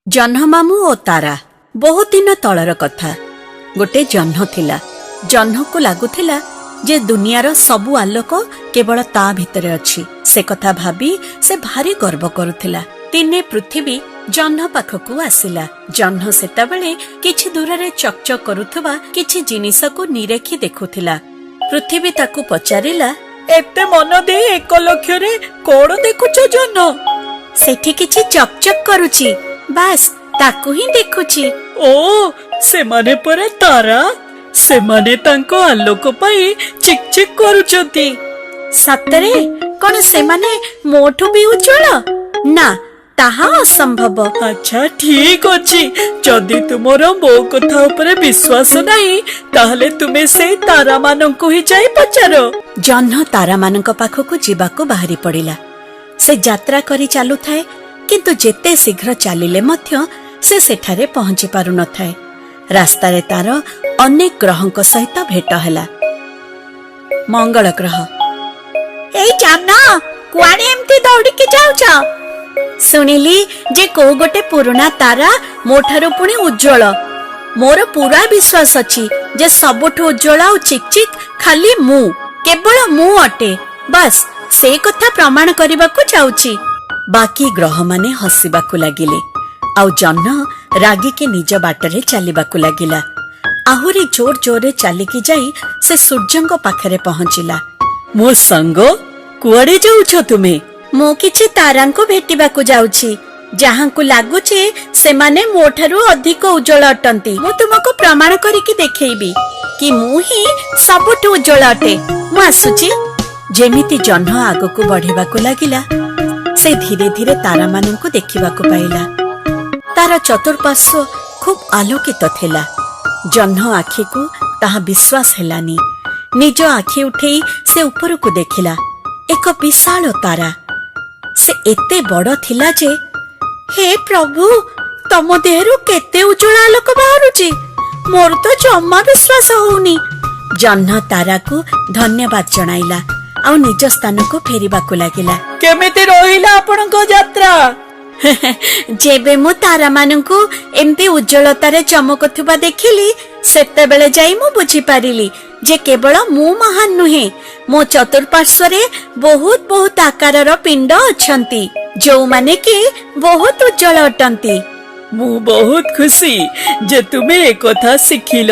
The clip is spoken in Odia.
ଜହ୍ନମାମୁଁ ଓ ତାରା। ବହୁତ ଦିନ ତଳର କଥା। ଗୋଟେ ଜହ୍ନ ଥିଲା। ଜହ୍ନକୁ ଲାଗୁଥିଲା ଯେ ଦୁନିଆର ସବୁ ଆଲୋକ କେବଳ ତା ଭିତରେ ଅଛି। ସେ କଥା ଭାବି ସେ ଭାରି ଗର୍ବ କରୁଥିଲା। ଦିନେ ପୃଥିବୀ ଜହ୍ନ ପାଖକୁ ଆସିଲା। ଜହ୍ନ ସେତେବେଳେ କିଛି ଦୂରରେ ଚକଚକ କରୁଥିବା କିଛି ଜିନିଷକୁ ନିରେଖି ଦେଖୁଥିଲା। ପୃଥିବୀ ତାକୁ ପଚାରିଲା, ଏତେ ମନ ଦେଇ ଏକ ଲକ୍ଷ୍ୟରେ କଣ ଦେଖୁଛ ଜହ୍ନ? ସେଠି କିଛି ଚକଚକ କରୁଛି, ବାସ୍ ତାକୁ ହିଁ ଦେଖୁଛି। ଓ, ସେମାନେ ପରା ତାରା। ସେମାନେ ତାଙ୍କ ଆଲୋକ ପାଇଁ ଚିକ୍ ଚିକ୍ କରୁଛନ୍ତି। ସତରେ କଣ ସେମାନେ ମୋଠୁ ବି ଉଜ୍ଜଳ? ନା, ତାହା ଅସମ୍ଭବ। ଆଚ୍ଛା, ଠିକ ଅଛି। ଯଦି ତୁମର ମୋ କଥା ଉପରେ ବିଶ୍ୱାସ ନାହିଁ, ତାହେଲେ ତୁମେ ସେଇ ତାରାମାନଙ୍କୁ ହିଁ ଯାଇ ପଚାର। ଜହ୍ନ ତାରାମାନଙ୍କ ପାଖକୁ ଯିବାକୁ ବାହାରି ପଡ଼ିଲା। ସେ ଯାତ୍ରା କରି ଚାଲୁଥାଏ, କିନ୍ତୁ ଯେତେ ଶୀଘ୍ର ଚାଲିଲେ ମଧ୍ୟ ସେ ସେଠାରେ ପହଞ୍ଚି ପାରୁନଥାଏ। ରାସ୍ତାରେ ତାର ଅନେକ ଗ୍ରହଙ୍କ ସହିତ ଭେଟ ହେଲା। ମଙ୍ଗଳ ଗ୍ରହ, ଏଇ ଜହ୍ନ, କୁଆଡେ ଏମିତି ଦୌଡ଼ିକି ଯାଉଛ? ଶୁଣିଲି ଯେ କୋଉ ଗୋଟେ ପୁରୁଣା ତାରା ମୋ ଠାରୁ ପୁଣି ଉଜ୍ଜଳ। ମୋର ପୁରା ବିଶ୍ୱାସ ଅଛି ଯେ ସବୁଠୁ ଉଜ୍ଜଳ ଆଉ ଚିକ୍ ଚିକ୍ ଖାଲି ମୁଁ, କେବଳ ମୁଁ ଅଟେ। ବାସ୍, ସେ କଥା ପ୍ରମାଣ କରିବାକୁ ଯାଉଛି। ବାକି ଗ୍ରହମାନେ ହସିବାକୁ ଲାଗିଲେ ଆଉ ଜହ୍ନ ରାଗିକି ନିଜ ବାଟରେ ଚାଲିବାକୁ ଲାଗିଲା। ଆହୁରି ଜୋର ଜୋରରେ ଚାଲିକି ଯାଇ ସେ ସୂର୍ଯ୍ୟଙ୍କ ପାଖରେ ପହଞ୍ଚିଲା। ମୋ ସାଙ୍ଗ, କୁଆଡେ ଯାଉଛ ତୁମେ? ମୁଁ କିଛି ତାରାଙ୍କୁ ଭେଟିବାକୁ ଯାଉଛି, ଯାହାଙ୍କୁ ଲାଗୁଛି ସେମାନେ ମୋ ଠାରୁ ଅଧିକ ଉଜ୍ଜଳ ଅଟନ୍ତି। ମୁଁ ତୁମକୁ ପ୍ରମାଣ କରିକି ଦେଖେଇବି କି ମୁଁ ହିଁ ସବୁଠୁ ଉଜ୍ଜଳ ଅଟେ। ମୁଁ ଆସୁଛି। ଯେମିତି ଜହ୍ନ ଆଗକୁ ବଢିବାକୁ ଲାଗିଲା, ସେ ଧୀରେ ଧୀରେ ତାରାମାନଙ୍କୁ ଦେଖିବାକୁ ପାଇଲା। ତାର ଚତୁଃପାର୍ଶ୍ୱ ଖୁବ୍ ଆଲୋକିତ ଥିଲା। ଜହ୍ନ ଆଖିକୁ ତାହା ବିଶ୍ୱାସ ହେଲାନି। ନିଜ ଆଖି ଉଠେଇ ସେ ଉପରକୁ ଦେଖିଲା ଏକ ବିଶାଳ ତାରା। ସେ ଏତେ ବଡ ଥିଲା ଯେ, ହେ ପ୍ରଭୁ, ତମ ଦେହରୁ କେତେ ଉଜ୍ଜଳ ଆଲୋକ ବାହାରୁଛି! ମୋର ତ ଜମା ବିଶ୍ୱାସ ହଉନି। ଜହ୍ନ ତାରାକୁ ଧନ୍ୟବାଦ ଜଣାଇଲା ଆଉ ନିଜ ସ୍ଥାନକୁ ଫେରିବାକୁ ଲାଗିଲା। କେମିତି ରହିଲା ଆପଣଙ୍କ ଯାତ୍ରା? ଯେବେ ମୁଁ ତାରାମାନଙ୍କୁ ଏମିତି ଉଜ୍ଜଳତାରେ ଚମକୁଥିବା ଦେଖିଲି, ସେତେବେଳେ ଯାଇ ମୁଁ ବୁଝିପାରିଲି ଯେ କେବଳ ମୁଁ ମହାନ ନୁହେଁ, ମୋ ଚତୁଃପାର୍ଶ୍ୱରେ ବହୁତ ବହୁତ ଆକାରର ପିଣ୍ଡ ଅଛନ୍ତି, ଯୋଉମାନେ କି ବହୁତ ଉଜ୍ଜଳ ଅଟନ୍ତି। ମୁଁ ବହୁତ ଖୁସି ଯେ ତୁମେ ଏକଥା ଶିଖିଲ।